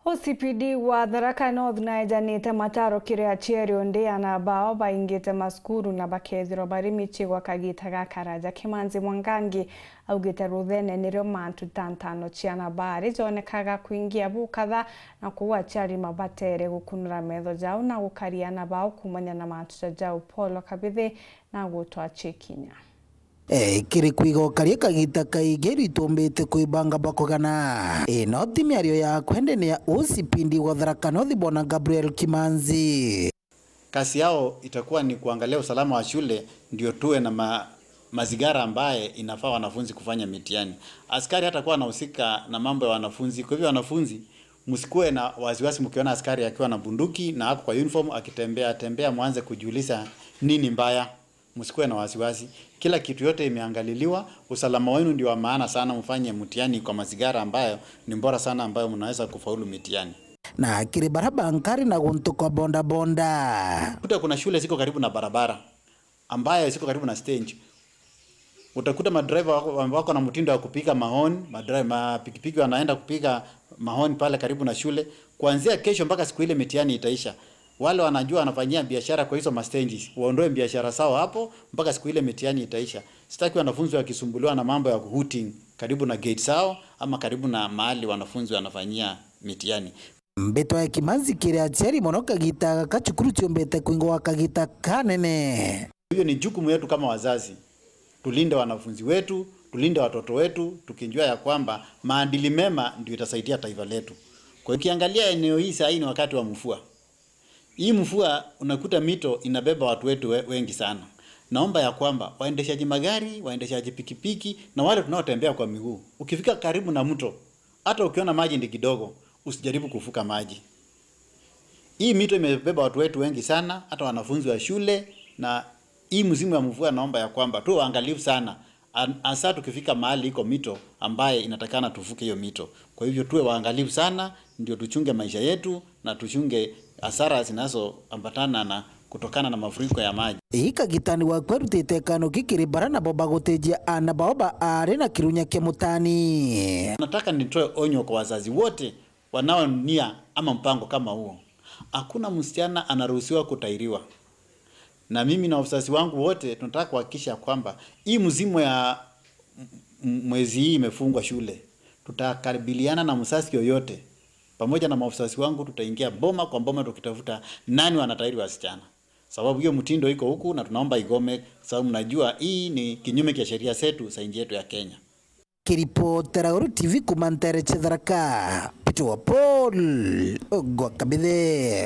OCPD wa Tharaka North naejanite mataro kiri aciari undi ana bao baingite masukuru na bakethirwa bari michi gwa kagita ga karaja. Kimanzi Mwangangi augite ruthene nirio mantu ta ntano ciana bari jonekaga kuingia bukatha na kuu aciari mabatere gukunura metho jau na gukaria ana bao kumania na mantu ta jau. Paul Kabithi na gutwa chikinya. Kiri kwigokaria kagita kaingi ritumbite kwibanga bakogana ino ti miario ya kwende ya OCPD wa Tharaka North Bwana Gabriel Kimanzi. Kazi yao itakuwa ni kuangalia usalama wa shule, ndio tuwe na mazigara ambaye inafaa wanafunzi kufanya mitihani. Askari hatakuwa anahusika na mambo ya wanafunzi. Kwa hivyo wanafunzi, msikuwe na wasiwasi mkiona askari akiwa na bunduki na ako kwa uniform akitembea tembea, mwanze kujiuliza nini mbaya. Msikuwe na wasiwasi, kila kitu yote imeangaliliwa. Usalama wenu ndio wa maana sana, mfanye mtihani kwa mazigara ambayo ni bora sana, ambayo mnaweza kufaulu mitihani. Na kiri baraba nkari na guntu kwa bonda bonda. Kuta kuna shule ziko karibu na barabara ambayo ziko karibu na stage. Utakuta madriver wako na mtindo wa kupiga mahoni, madriver mapikipiki wanaenda kupiga mahoni pale karibu na shule. Kuanzia kesho mpaka siku ile mitihani itaisha, wale wanajua wanafanyia biashara kwa hizo mastendi waondoe biashara zao hapo mpaka siku ile mitihani itaisha. Sitaki wanafunzi wakisumbuliwa na mambo ya hooting karibu na gate zao ama karibu na mahali wanafunzi wanafanyia mitihani. Mbitwa ya Kimanzi kiri aciari muno kagita gaka cukuru ciumbite kuingwa kagita kanene. Hiyo ni jukumu yetu kama wazazi, tulinde wanafunzi wetu, tulinde watoto wetu, tukijua ya kwamba maadili mema ndio itasaidia taifa letu. Kwa hiyo ukiangalia eneo hii sasa, hii ni wakati wa mvua. Hii mvua unakuta mito inabeba watu wetu wengi sana. Naomba ya kwamba waendeshaji magari, waendeshaji pikipiki na wale tunaotembea kwa miguu, ukifika karibu na mto, hata ukiona maji ni kidogo, usijaribu kuvuka maji. Hii mito imebeba watu wetu wengi sana, hata wanafunzi wa shule. Na hii msimu ya mvua, naomba ya kwamba tuwe waangalifu sana, hasa tukifika mahali iko mito ambaye inatakana tuvuke hiyo mito. Kwa hivyo tuwe waangalifu sana, ndio tuchunge maisha yetu na tuchunge hasara zinazoambatana na kutokana na mafuriko ya maji. Ikagitani wa kwerutite kano kikiri bara na boba gutejia ana baoba ari na kirunya kia mutani. Nataka nitoe onyo kwa wazazi wote wanaonia ama mpango kama huo. Hakuna msichana anaruhusiwa kutairiwa. Na mimi na wazazi wangu wote tunataka kuhakikisha kwamba hii mzimu ya mwezi hii imefungwa shule. Tutakabiliana na mzazi yoyote. Pamoja na maafisa wangu tutaingia boma kwa boma tukitafuta nani wanatairi wasichana. Sababu hiyo mtindo iko huku na tunaomba igome, sababu mnajua hii ni kinyume cha sheria zetu za nchi yetu ya Kenya. Kiripotera Uru TV kumantere Tharaka, Peter Paul Ogwa Kabithe.